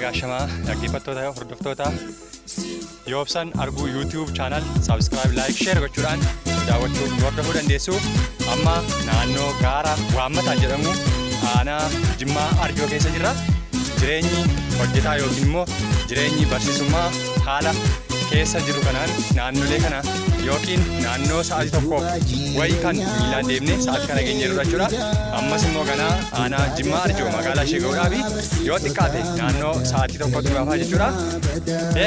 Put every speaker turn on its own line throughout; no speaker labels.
Egaa shamaa dhaggeeffattoota, hordoftoota Yoobsan Arguu YouTube channel, subscribe, like, share gochuudhaan daawwachuu, nu hordofuu dandeessu. Amma naannoo gaara Waammataa jedhamu, aanaa Jimmaa Arjoo keessa jirra. Jireenyi hojjetaa yookiin immoo jireenyi barsiisummaa haala keessa jiru kanaan naannolee kana yookiin naannoo sa'aatii tokkoof wayi kan miilaan deemnee sa'aatii kana geenyeerra jechuudha. Ammas immoo ganaa aanaa Jimmaa Arjoo magaalaa ishee ga'uudhaaf yoo xiqqaate naannoo sa'aatii tokkotti nu hafaa jechuudha.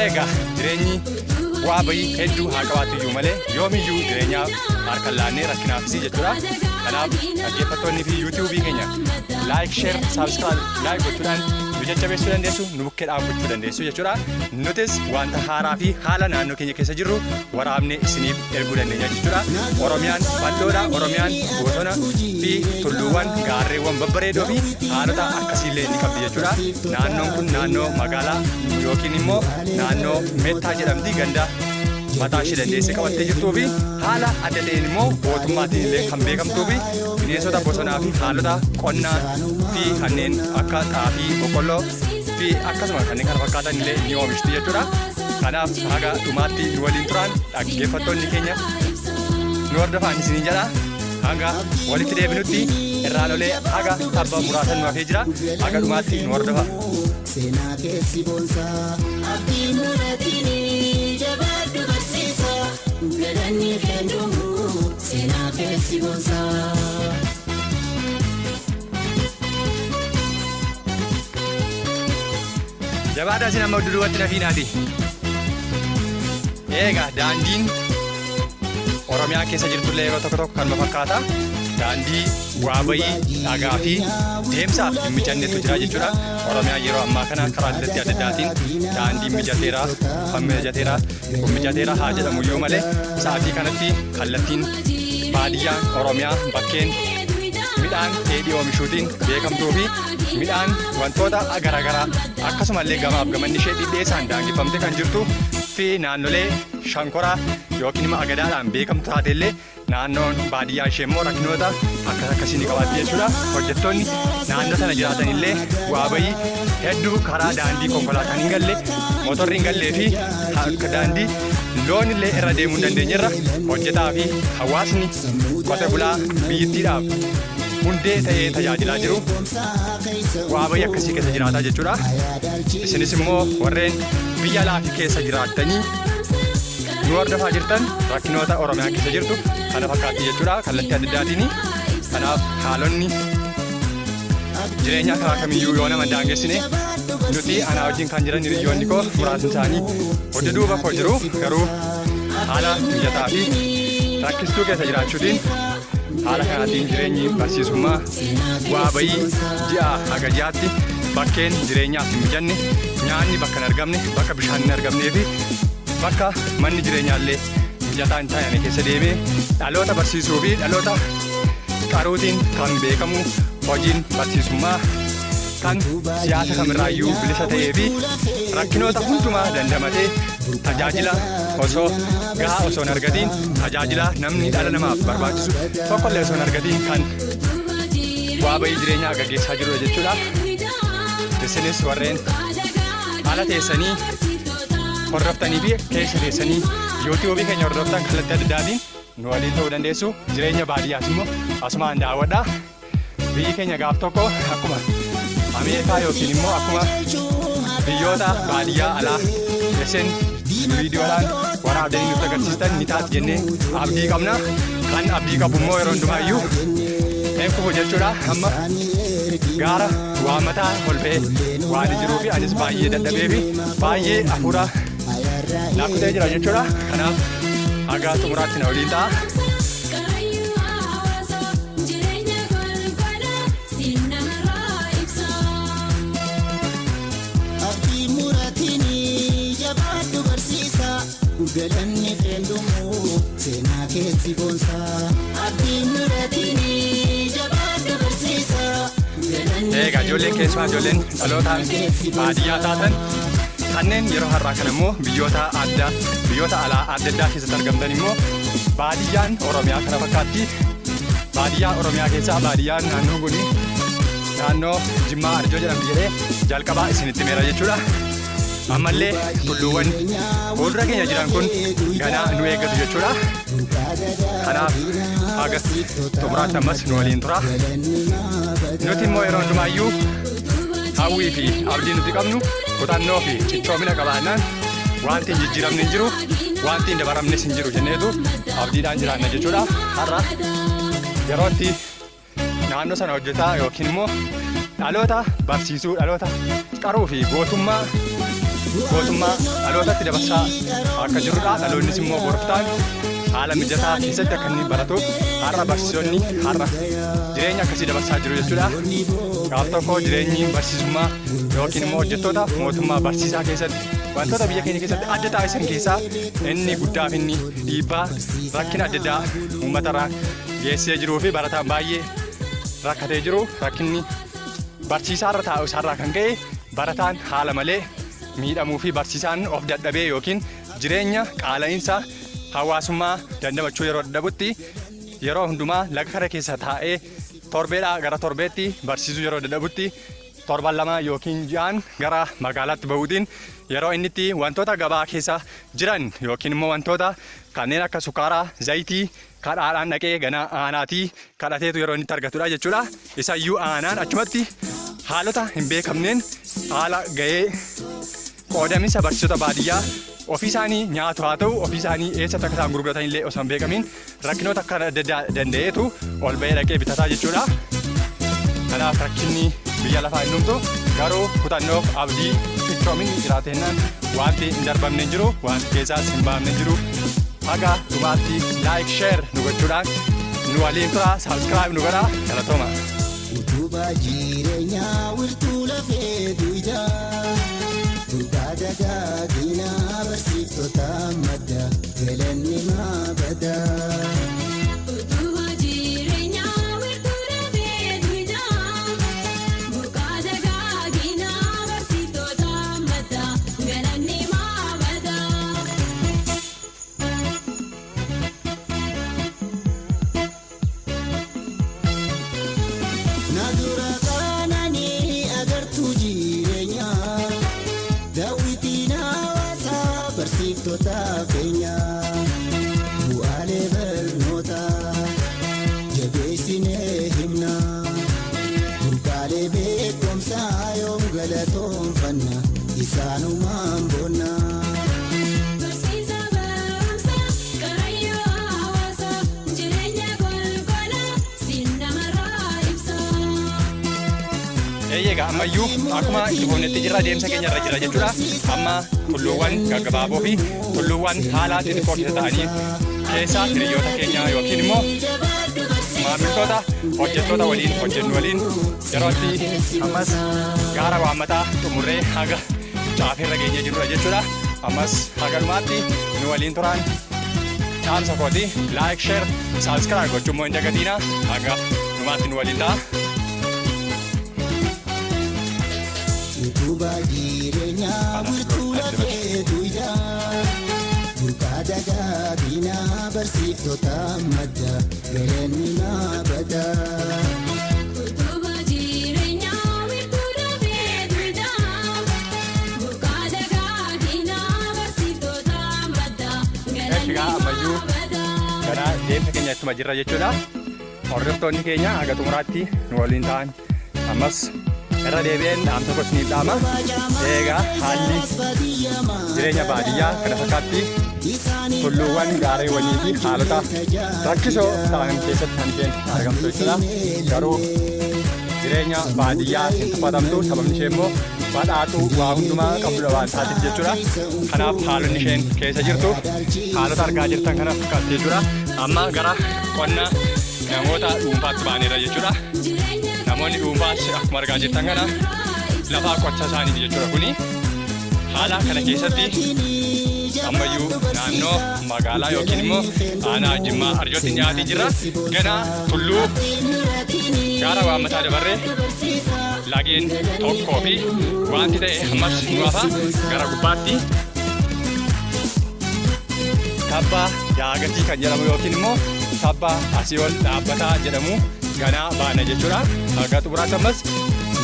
Egaa jireenyi bu'aa bayii hedduu haa qabaatu iyyuu malee, yoomiyyuu jireenyaaf harka laannee rakkinaafis jechuudha. Kanaaf dhaggeeffattoonni fi YouTubeii keenya like, share, subscribe, like gochuudhaan nu jajjabeessuu dandeessu, nu bukkee dhaabbachuu dandeessu jechuudha. Nutis wanta haaraa fi haala naannoo keenya keessa jirru waraabnee isiniif erguu dandeenya jechuudha. Oromiyaan bal'oodha. Oromiyaan bosona fi tulluuwwan, gaarreewwan babbareedoo fi haalota akkasiillee ni qabdi jechuudha. Naannoon kun naannoo magaalaa yookiin immoo naannoo Meettaa jedhamti, ganda mataa ishee dandeessee qabattee jirtuu fi haala adda ta'een immoo mootummaatiin illee kan beekamtuu fi bineensota bosonaa fi haalota qonnaa fi kanneen akka xaafii, boqqolloo fi akkasuma kanneen kana fakkaatan illee ni oomishti jechuudha. Kanaaf haga dhumaatti nu waliin turan, dhaggeeffattoonni keenya, nu hordofaan isiniin jedha. Hanga walitti deebinutti irraan olee haga tabba muraasan nu hafee jira. Haga dhumaatti nu hordofa.
Seenaa keessi boonsaa.
Abdii muraatiini jabaadhu barsiisa, galanni kennumu, seenaa keessi boonsaa.
Jabaadhaa, isin amma duduubatti nafiinaati. Egaa daandiin Oromiyaa keessa jirtullee yeroo tokko tokko kanuma fakkaata. Daandii bu'aa bayii dhagaa fi deemsaaf hin mijannetu jira jechuudha. Oromiyaan yeroo ammaa kana karaa kallattii adda addaatiin daandiin mijateera, kan mijateera, kun mijateera haa jedhamu iyyuu malee, sa'aatii kanatti kallattiin baadiyyaan Oromiyaa bakkeen midhaan dheedhii oomishuutiin beekamtuu fi midhaan wantoota garaagaraa akkasumallee gamaaf gamanni ishee dhidheessaan daangeffamte kan jirtu fi naannolee shankoraa yookiin immoo agadaadhaan beekamtu taatellee, naannoon baadiyyaa ishee immoo rakkinoota akkas akkasii ni qabaatti jechuudha. Hojjettoonni naannoo sana jiraatan illee bu'aa bayii hedduu karaa daandii konkolaataan hin galle, motorri hin gallee fi akka daandii loon illee irra deemuu hin dandeenyerra hojjetaa fi hawaasni qote bulaa biyyittiidhaaf hundee ta'ee tajaajilaa jiru bu'aa bayii akkasii keessa jiraataa jechuudha. Isinis immoo warreen biyya alaa fi keessa jiraattanii nu hordofaa jirtan, rakkinoota Oromiyaa keessa jirtu kana fakkaatti jechuudha kallattii adda addaatiin. Kanaaf haalonni jireenyaa karaa kamiyyuu yoo nama daangessine, nuti anaa wajjin kan jiran hiriyoonni koo muraasni isaanii hojii duuba koo jiru, garuu haala mijataa fi rakkistuu keessa jiraachuutiin haala kanaatiin jireenyi barsiisummaa bu'aa bayii ji'a haga ji'aatti bakkeen jireenyaaf hin mijanne, nyaanni bakka hin argamne, bakka bishaan hin argamnee fi bakka manni jireenyaallee mijataa hin taane keessa deemee dhaloota barsiisuu fi dhaloota qaruutiin kan beekamu hojiin barsiisummaa kan siyaasa kamirraayyuu bilisa ta'ee fi rakkinoota hundumaa dandamatee tajaajila osoo gahaa osoo hin argatiin, tajaajila namni dhala namaaf barbaachisu tokkollee osoo hin argatiin kan bu'aa bayii jireenyaa gaggeessaa jirudha jechuudha. Isinis warreen ala teessanii hordoftanii fi keessa teessanii YouTubeii keenya hordoftan kallattii adda addaatiin nu waliin ta'uu dandeessu. Jireenya baadiyyaas immoo asumaan daawwadhaa. Biyyi keenya gaaf tokko akkuma Ameerikaa yookiin immoo akkuma biyyoota baadiyyaa alaa isin viidiyoodhaan waraabdanii nutti agarsiistan ni taati jennee abdii qabna. Kan abdii qabu immoo yeroo hundumaayyuu hin kufu jechuudha. Amma gaara Waamataa ol ba'ee waan jiruu fi anis baay'ee dadhabee fi baay'ee hafuura naa kutee jira jechuudha. Kanaaf haga xumuraatti na waliin ta'a.
Kaayyoo hawaasaa jireenya golgolaa sinnamarraa ibsa.
Abdii muraatiini jabaadhu barsiisa, galanni kennumu, seenaa keessi boonsaa.
Abdii muraatiini jabaadhu barsiisa, galanni
Egaa ijoolleen, keessumaa ijoolleen dhalootaan baadiyyaa taatan, kanneen yeroo har'aa kana immoo biyyoota alaa adda addaa keessatti argamtan immoo, baadiyyaan Oromiyaa kana fakkaatti. Baadiyyaa Oromiyaa keessaa baadiyyaan naannoo kuni Naannoo Jimmaa Arjoo jedhamti jedhee jalqabaa isinitti himeera jechuudha. Ammallee tulluuwwan fuuldura keenya jiran kun ganaa nu eeggatu jechuudha. Kanaaf haga xumuraatti ammas nu waliin tura. Nuti immoo yeroo hundumaayyuu hawwii fi abdii nuti qabnu kutannoo fi cichoomina qabaannaan wanti hin jijjiiramne hin jiru, wanti hin dabaramnes hin jiru jenneetu abdiidhaan jiraanna jechuudha. Har'a yerootti naannoo sana hojjetaa yookiin immoo dhaloota barsiisuu, dhaloota qaruu fi gootummaa dhalootatti dabarsaa akka jirudha. Dhaloonnis immoo boroftaan haala mijataa keessatti akka inni baratuuf har'a barsiisonni har'a jireenya akkasii dabarsaa jiru jechuudha. Gaaf tokko jireenyi barsiisummaa yookiin immoo hojjettoota mootummaa barsiisaa keessatti wantoota biyya keenya keessatti adda taasisan keessaa inni guddaa fi inni dhiibbaa rakkina adda addaa uummatarraa geessisee jiruu fi barataan baay'ee rakkatee jiru, rakkinni barsiisaarra taa'u isaarraa kan ka'e barataan haala malee miidhamuu fi barsiisaan of dadhabee yookiin jireenya qaala'insa hawaasummaa dandamachuu yeroo dadhabutti, yeroo hundumaa laga kana keessa taa'ee torbeedhaa gara torbeetti barsiisuu yeroo dadhabutti, torban 2 yookiin ji'aan gara magaalaatti bahuutiin yeroo inni itti wantoota gabaa keessa jiran yookiin immoo wantoota kanneen akka sukkaaraa, zayitii kadhaadhaan dhaqee ganaa aanaatii kadhateetu yeroo inni itti argatudha jechuudha. Isayyuu aanaan achumatti haalota hin beekamneen haala gahee qoodaminsa barsiisota baadiyyaa ofii isaanii nyaatu haa ta'u, ofii isaanii eessatti akka isaan gurguratan illee osoo hin beekamiin rakkinoota akka adda addaa danda'eetu ol ba'ee dhaqee bitataa jechuudha. Kanaaf rakkinni biyya lafaa hin dhumtu, garuu kutannoof abdii cichoominni jiraatennaan wanti hin darbamne hin jiru, wanti keessaas hin baafne hin jiru. Haga dhumaatti like, share nu gochuudhaan nu waliin tura, subscribe nu godhaa, galatooma.
Utubaa jireenyaa, wirtuu lafee dugdaa, burqaa dagaaginaa, barsiiftota madda galanni maabadaa.
Utubaa jireenyaa, wirtuu lafee dugdaa, burqaa dagaaginaa, barsiiftota madda galanni maabadaa.
Na dura qaananii agartuu jireenyaa, daawwitiin hawaasaa, barsiiftota keenyaa, bu'aalee barnootaa jabeessinee himna, burqaalee beekumsaa yoom galatoonfanna, isaanumaan boonna.
Barsiisa barumsaa, qarayyoo hawaasaa, jireenya golgola siin namarraa ibsa.
Eeyyee, ammayyuu akkuma itti fufnetti jirra, deemsa keenya irra jira jechuudha. Amma tulluuwwan gaggabaaboo fi tulluuwwan haala xixiqqoo keessa ta'anii keessa hiriyoota keenya yookiin immoo maamiltoota hojjettoota waliin hojjennu waliin yerootti ammas gaara waammataa xumurree haga caafirra geenyee jirrudha jechuudha. Ammas haga dhumaatti nu waliin turaan dhaamsa kooti. Like, share, subscribe gochuu immoo hin dagatiina. Haga dhumaatti nu waliin ta'a.
Utubaa jireenyaa, wirtuu lafee dugdaa, burqaa dagaaginaa, barsiiftota madda galanni maabadaa.
Utubaa jireenyaa, wirtuu lafee dugdaa, burqaa dagaaginaa, barsiiftota madda galanni
Egaa ammayyuu
maabadaa.
gara deemsa keenya ittuma jirra jechuudha. Hordoftoonni keenya haga xumuraatti nu waliin ta'an ammas irra deebi'een dhaamsa koo isiniif dhaama. Egaa haalli jireenya baadiyyaa kana fakkaatti, tulluuwwan, gaarreewwanii fi haalota rakkisoo ta'an keessatti kan isheen argamtu jechuudha. Garuu jireenya baadiyyaa hin tuffatamtu, sababni ishee immoo badhaatuu waa hundumaa qabdudha waan taateef jechuudha. Kanaaf haalonni isheen keessa jirtu haalota argaa jirtan kana fakkaatti jechuudha. Amma gara qonna namoota dhuunfaatti baaneerra jechuudha. Namoonni dhuunfaas akkuma argaa jirtan kana lafaa qocha isaaniiti jechuudha kuni. Haala kana keessatti ammayyuu naannoo magaalaa yookiin immoo aanaa Jimmaa Arjootti dhiyaatee jira. Gana tulluu gaara waammataa dabarree lageen tokkoo fi wanti ta'e ammas nu hafa. Gara gubbaatti tabba Daagatii kan jedhamu yookiin immoo tabba asii ol dhaabbataa jedhamu ganaa baana jechuudha. Haga xumuraatti ammas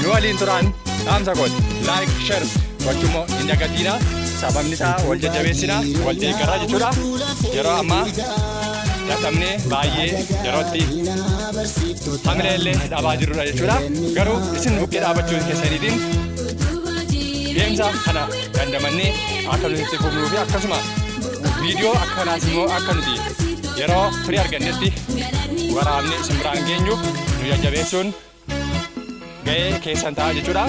nu waliin turaan dhaamsa kooti. Like, share gochuummoo hin dagatiina. Sababni isaa wal jajjabeessina, wal deeggaraa jechuudha. Yeroo ammaa dadhabnee baay'ee yerootti hamilee illee dhabaa jirrudha jechuudha. Garuu isin bukkee dhaabachuu keessaniitiin deemsa kana dandamannee akka nuti itti fufnuu fi akkasuma viidiyoo akka kanaas immoo akka nuti yeroo firii argannetti waraabnee isin biraan geenyuuf nu jajjabeessuun ga'ee keessan ta'a jechuudha.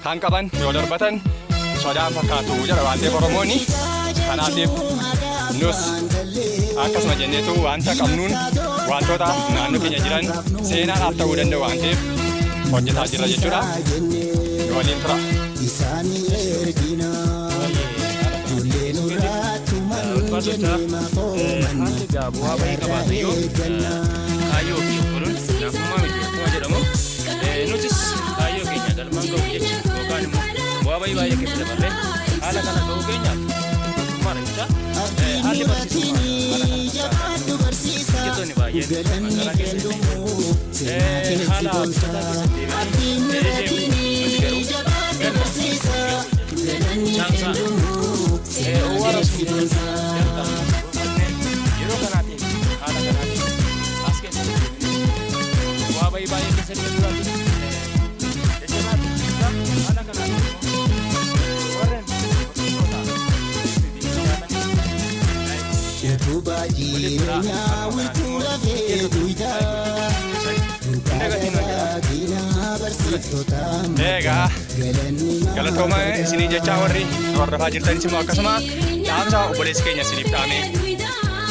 Kan qaban yoo darbatan sodaan fakkaatu jedha waan ta'eef Oromooni. Kanaatiif nus akkasuma jenneetu wanta qabnuun wantoota naannoo keenya jiran seenaadhaaf ta'uu danda'u waan ta'eef hojjetaa jirra jechuudha. Nu waliin tura.
Isaanii ergina ijoollee nurraa tuman jennee maqoomanna
Haalli egaa bu'aa bahii qabaatu iyyuu kaayyoo fi obboluun laafummaa miti akkuma jedhamu, nutis kaayyoo keenya galmaan ga'uuf jecha yookaan immoo bu'aa bahii baay'ee keessa dabarree haala kana ga'uu keenyaaf tokkummaadha jecha. Haalli barsiisummaa haala kana fakkaata. Hojjettoonni baay'een magaalaa keessa illee haala mijataa keessa deemanii deemu. Nuti garuu ganna caamsaa owwaara jalqabnu yeroo kanaatiin haala kanaatiin as keessatti deemnee bu'aa bahii baay'ee keessa darbuudhaafis jajjabaatu. Haala kanaatiin immoo warreen barsiisota jiraatanis
Utubaa jireenyaa wirtuu lafee duydaa Dagaagina barsiiftota
Egaa
galanni
galatooma isinii jechaa, warri nu hordofaa jirtanis immoo akkasuma dhaamsa obboleessi keenya isiniif dhaame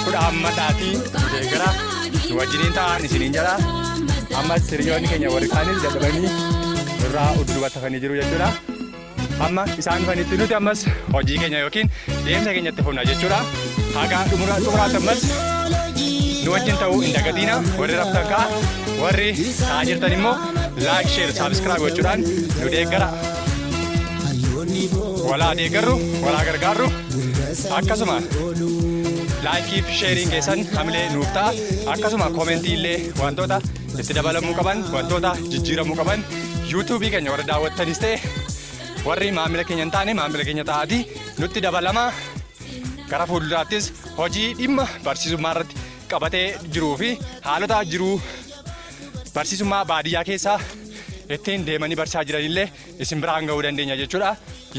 kudha hammataatii nu deeggara, nu wajjiniin ta'an isiniin jedha. Ammas hiriyoonni keenya warri kaanis dadhabanii nurraa udduubatti hafanii jiru jechuudha. Amma isaan dhufanitti nuti ammas hojii keenya yookiin deemsa keenya itti fufna jechuudha. Haga xumuraatti ammas nu wajjin ta'uu hin dagatiina. Warri raftan ka'a, warri ta'aa jirtan immoo like, share, subscribe gochuudhaan nu deeggara.
Hayyoonni
Walaa deeggarru, walaa gargaarru. Akkasuma like fi shareiin keessan hamilee nuuf ta'a. Akkasuma commentii illee wantoota itti dabalamuu qaban, wantoota jijjiiramuu qaban, YouTubeii keenya warra daawwattanis ta'e warri maamila keenya hin taane maamila keenya ta'aatii nutti dabalama. Gara fuulduraattis hojii dhimma barsiisummaa irratti qabatee jiruu fi haalota jiruu barsiisummaa baadiyyaa keessaa ittiin deemanii barsiisaa jiranillee isin biraan ga'uu dandeenya jechuudha.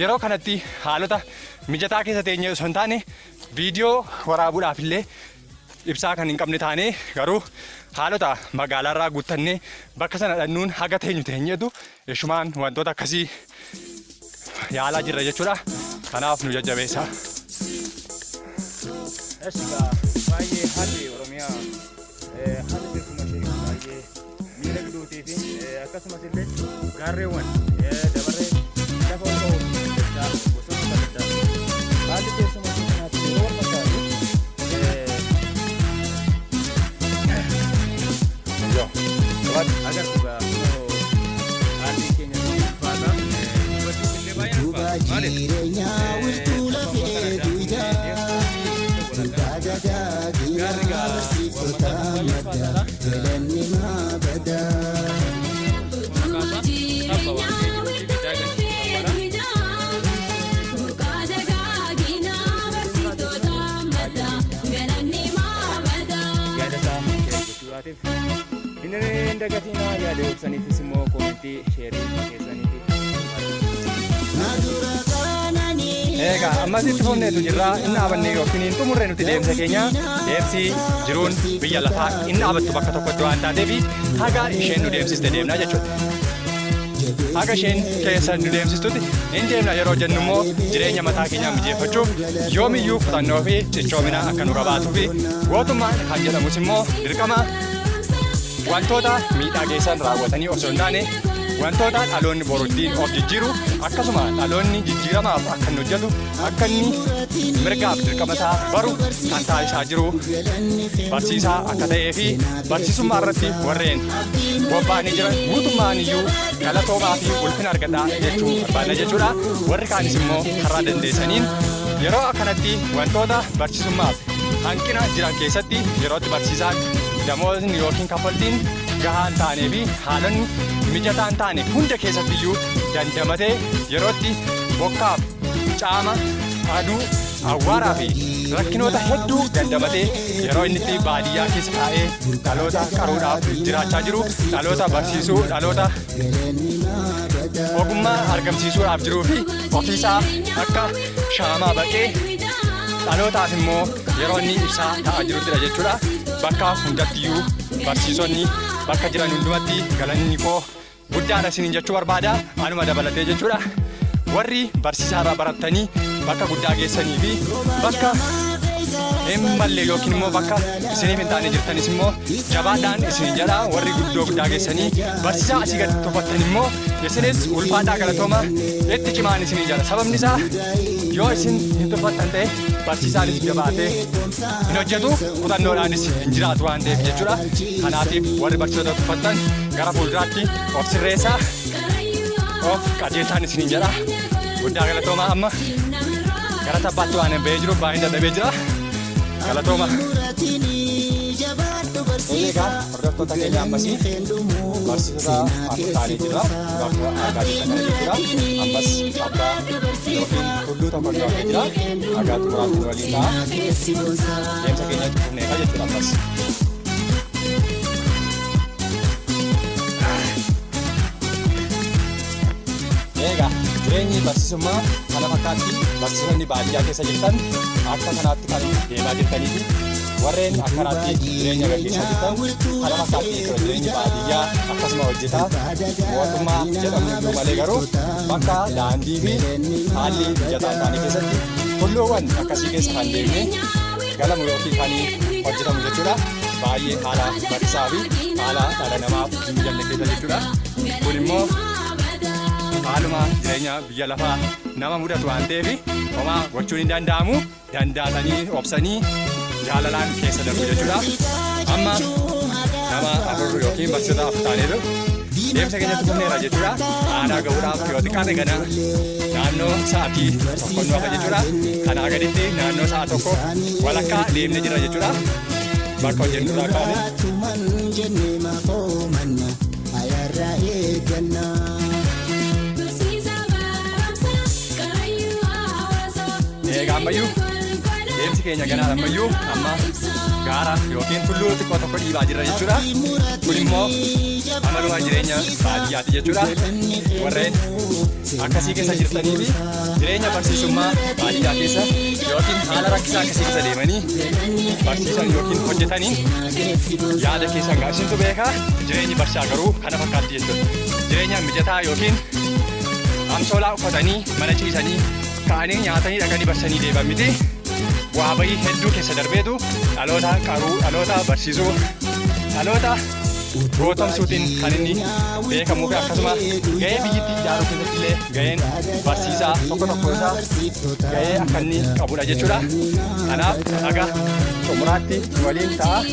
Yeroo kanatti haalota mijataa keessa teenyee osoo hin taane viidiyoo waraabuudhaaf illee ibsaa kan hin qabne taane, garuu haalota magaalaarraa guuttannee bakka sana dhannuun haga teenyu teenyeetu ishumaan wantoota akkasii yaalaa jirra jechuudha. Kanaaf nu jajjabeessa.
Egaa baay'ee haalli Oromiyaa, haalli teessuma ishee baay'ee miidhagduutii fi akkasumas illee gaarreewwan dabaree lafa ol ka'oo adda addaa, bosonoota adda addaa, haalli teessuma ishee kanaatti yeroo wal fakkaatu
Yoo.
Agartu gaa, haalli keenya ni ulfaata, dubbachuuf illee baay'ee
Utubaa
ulfaata. Maaliif?
jireenyaa wirtuu lafee duydaa Dagaagina barsiiftota madda galanni maabadaa.
Utubaa jireenyaa wirtuu lafee duydaa burqaa dagaagina barsiiftota madda galanni maabadaa.
Yaada isaa share gochuudhaatiif hin dagatinaa. Yaada ibsaniifis immoo commentii, shareii keessaniitiif.
Naadura qaananii
Egaa ammas itti fufneetu jirra. Inni dhaabanne yookiin hin xumurre nuti deemsa keenya. Deemsi jiruun biyya lafaa inni dhaabattu bakka tokkotti waan taateef haga isheen nu deemsiste deemna jechuudha. Haga isheen keessa nu deemsistutti hin deemna. Yeroo jennu immoo jireenya mataa keenyaa mijeeffachuuf yoomiyyuu kutannoo fi cichoomina akka nu qabaatuu fi gootummaan kan jedhamus immoo dirqama wantoota miidhaa geessan raawwatanii osoo hin taane, wantoota dhaloonni boru ittiin of jijjiiru, akkasuma dhaloonni jijjiiramaaf akka inni hojjetu, akka inni mirgaaf dirqama isaa baru kan taasisaa jiru barsiisaa akka ta'ee fi barsiisummaa irratti warreen bobba'anii jiran guutummaan iyyuu galatoomaa fi ulfina argadhaa jechuu barbaadna jechuudha. Warri kaanis immoo karaa dandeessaniin yeroo akkanatti wantoota barsiisummaaf Hanqina jiran keessatti yerootti barsiisaan damoosni yookiin kaffaltiin gahaa hin taanee fi haalonni mijataa hin taane hunda keessatti iyyuu dandamatee yerootti bokkaaf caama, aduu, awwaaraa fi rakkinoota hedduu dandamatee yeroo inni itti baadiyyaa keessa taa'ee dhaloota qaruudhaaf jiraachaa jiru, dhaloota barsiisuu, dhaloota ogummaa argamsiisuudhaaf jiruu fi ofiisaa akka shaamaa baqee dhalootaaf immoo yeroo inni ibsaa ta'aa jiruttidha jechuudha. Bakka hundattiyyuu barsiisonni bakka jiran hundumatti galanni koo guddaadha isiniin jechuu barbaada. Anuma dabalatee jechuudha. Warri barsiisaarraa barattanii bakka guddaa geessanii fi bakka hin malle yookiin immoo bakka isiniif hin taane jirtanis immoo jabaadhaan isiniin jedha. Warri guddoo guddaa geessanii barsiisaa asii gadi tuffattan immoo isinis ulfaadhaa, galatooma, itti cimaan isiniin jedha. Sababni isaa yoo isin hin tuffattan ta'e barsiisaanis jabaatee hin hojjetu, kutannoodhaanis hin jiraatu waan ta'eef jechuudha. Kanaatiif warri barsiisota tuffattan gara fuulduraatti of sirreessaa, of qajeelchaan isiniin jedha. Guddaa galatoomaa. Amma gara tabbaatti waan hin bahee jiru baay'een dadhabee jira. Galatooma. Egaa hordoftoota keenya, ammasii barsiisota afur ta'anii jirra. Bakka argaa jirtan kana jechuudha. Ammas tabba yookiin tulluu tokko nu hafee jira. Dhagaa xumuraatti nu waliin ta'a. Deemsa keenya itti fufneerra jechuudha ammas. Egaa jireenyi barsiisummaa kana fakkaatti. Barsiisonni baadiyyaa keessa jirtan akka kanaatti kan deemaa jirtanii fi warreen akkanaatti jireenya gaggeessaa jirtan kana fakkaatti jechuudha. Jireenyi baadiyyaa akkasuma hojjetaa mootummaa jedhamu iyyuu malee garuu bakka daandii fi haalli mijataa hin taane keessatti tulluuwwan akkasii keessa kan deemnee galamu yookiin kan hojjetamu jechuudha. Baay'ee haala rakkisaa fi haala dhala namaaf hin mijanne keessa jechuudha. Kun immoo haaluma jireenya biyya lafaa nama mudatu waan ta'eef homaa gochuun hin danda'amu. Danda'atanii, obsanii, jaalalaan keessa darbu jechuudha. Amma nama afur yookiin barsiisota afur ta'aniiru deemsa keenyatti fufneera jechuudha. Aanaa gahuudhaaf yoo xiqqaate gana naannoo sa'aatii 1 nu hafa jechuudha. Kanaa gaditti naannoo sa'a 1 walakkaa deemnee jira jechuudha. Bakka hojjennu irraa kaane.
Tuman jenne maqoomanna ayarraa eegganna.
Barsiisaa barumsaa qarayyuu hawaasaa.
Egaa ammayyuu deemsi keenya ganaa ammayyuu amma gaara yookiin tulluu xiqqoo tokko dhiibaa jirra jechuudha. Kun immoo amaluma jireenya baadiyyaati jechuudha. Warreen akkasii keessa jirtanii fi jireenya barsiisummaa baadiyyaa keessa yookiin haala rakkisaa akkasii keessa deemanii barsiisan yookiin hojjetanii yaada keessan gaa isintu beekaa. Jireenyi barsiisaa garuu kana fakkaatti jechuudha. Jireenya mijataa yookiin amsoolaa uffatanii mana ciisanii ka'anii nyaatanii dhaqanii barsanii deeban miti. Bu'aa bayii hedduu keessa darbeetu dhaloota qaruu, dhaloota barsiisuu, dhaloota gootomsuutiin kan inni beekamuu fi akkasuma gahee biyyittii ijaaruu keessatti illee gaheen barsiisaa tokko tokko isaa gahee akka inni qabudha jechuudha. Kanaaf haga xumuraatti nu waliin ta'a.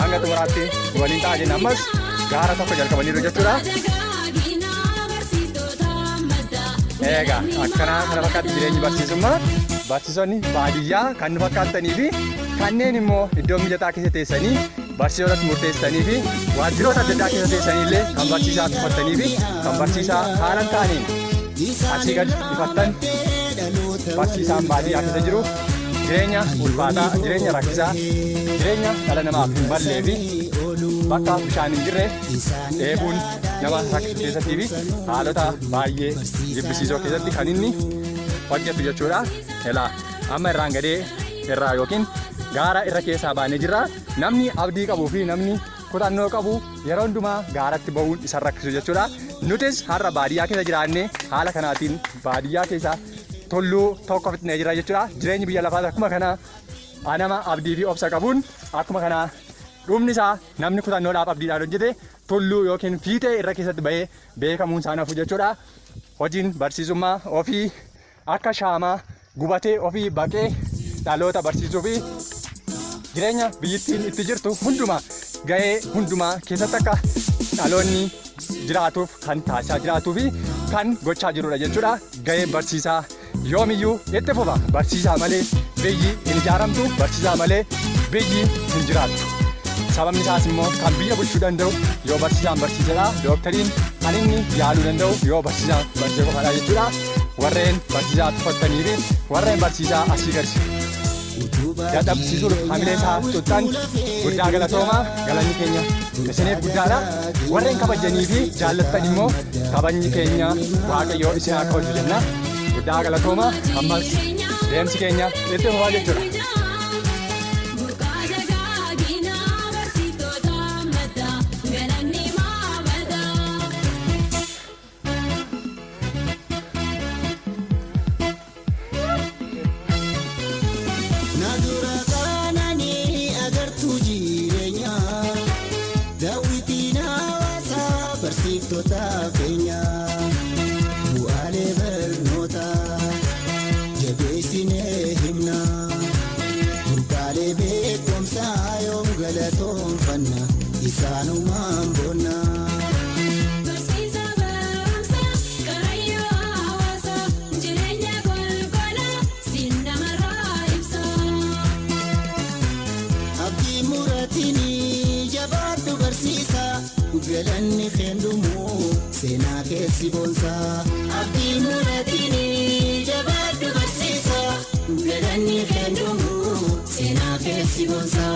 Hanga xumuraatti nu waliin ta'a jenna. Ammas gaara tokko jalqabaniiru jechuudha. Egaa akkanaa kana fakkaatti jireenyi barsiisummaa. Barsiisonni baadiyyaa kan nu fakkaattanii fi kanneen immoo iddoo mijataa keessa teessanii barsiisotatti murteessitanii fi waajjiroota adda addaa keessa teessanii illee kan barsiisaa tuffattanii fi kan barsiisaa haala hin taaneen asii gad ifattan, barsiisaan baadiyyaa keessa jiru jireenya ulfaataa, jireenya rakkisaa, jireenya dhala namaaf hin mallee fi bakka bishaan hin jirre dheebuun nama rakkisu keessattii fi haalota baay'ee jibbisiisoo keessatti kan inni hojjetu jechuudha. Elaa amma irraan gadee irraa yookiin gaara irra keessaa baanee jirra. Namni abdii qabuu fi namni kutannoo qabu yeroo hundumaa gaaratti ba'uun isa rakkisu jechuudha. Nutis har'a baadiyyaa keessa jiraannee haala kanaatiin baadiyyaa keessa tulluu tokko fixnee jira jechuudha. Jireenyi biyya lafaas akkuma kana nama abdii fi obsa qabuun akkuma kana dhumni isaa namni kutannoodhaaf abdiidhaan hojjete tulluu yookiin fiixee irra keessatti ba'ee beekamuun isaa nafu jechuudha. Hojiin barsiisummaa ofii akka shaamaa gubatee ofii baqee dhaloota barsiisuu fi jireenya biyyittiin itti jirtu hundumaa gahee hundumaa keessatti akka dhaloonni jiraatuuf kan taasisaa jiraatuu fi kan gochaa jirudha jechuudha. Gaheen barsiisaa yoomiyyuu itti fufa. Barsiisaa malee Biyyi hin ijaaramtu, barsiisaa malee biyyi hin jiraattu. Sababni isaas immoo kan biyya bulchuu danda'u yoo barsiisaan barsiisedha. Dooktariin kan inni yaaluu danda'u yoo barsiisaan barsiise qofaadha jechuudha. Warreen barsiisaa tuffattanii fi warreen barsiisaa asii gadi dadhabsiisuuf hamilee isaa xuxxan, guddaa galatoomaa, galanni keenya isiniif guddaadha. Warreen kabajanii fi jaallattan immoo kabajni keenya Waaqayyoo isin haa kabaju jenna. Guddaa galatoomaa, ammas deemsi keenya itti fufaa jechuudha.
Burqaa dagaaginaa barsiiftota madda galanni maabadaa.
Na dura qaananii agartuu jireenyaa, daawwitiin hawaasaa barsiiftota keenyaa, bu'aalee barnootaa jabeessinee himna, burqaalee beekumsaa yoom galatoonfanna, isaanumaan boonna.
Barsiisa barumsa qarayyoo hawaasa jireenya golgola siin namarraa ibsa.
Abdii muraatiinii jabaadhu barsiisa, galanni kendumu seenaa keessi boonsa. Abdii muraatiinii jabaadhu barsiisa, galanni kendumu seenaa keessi boonsa.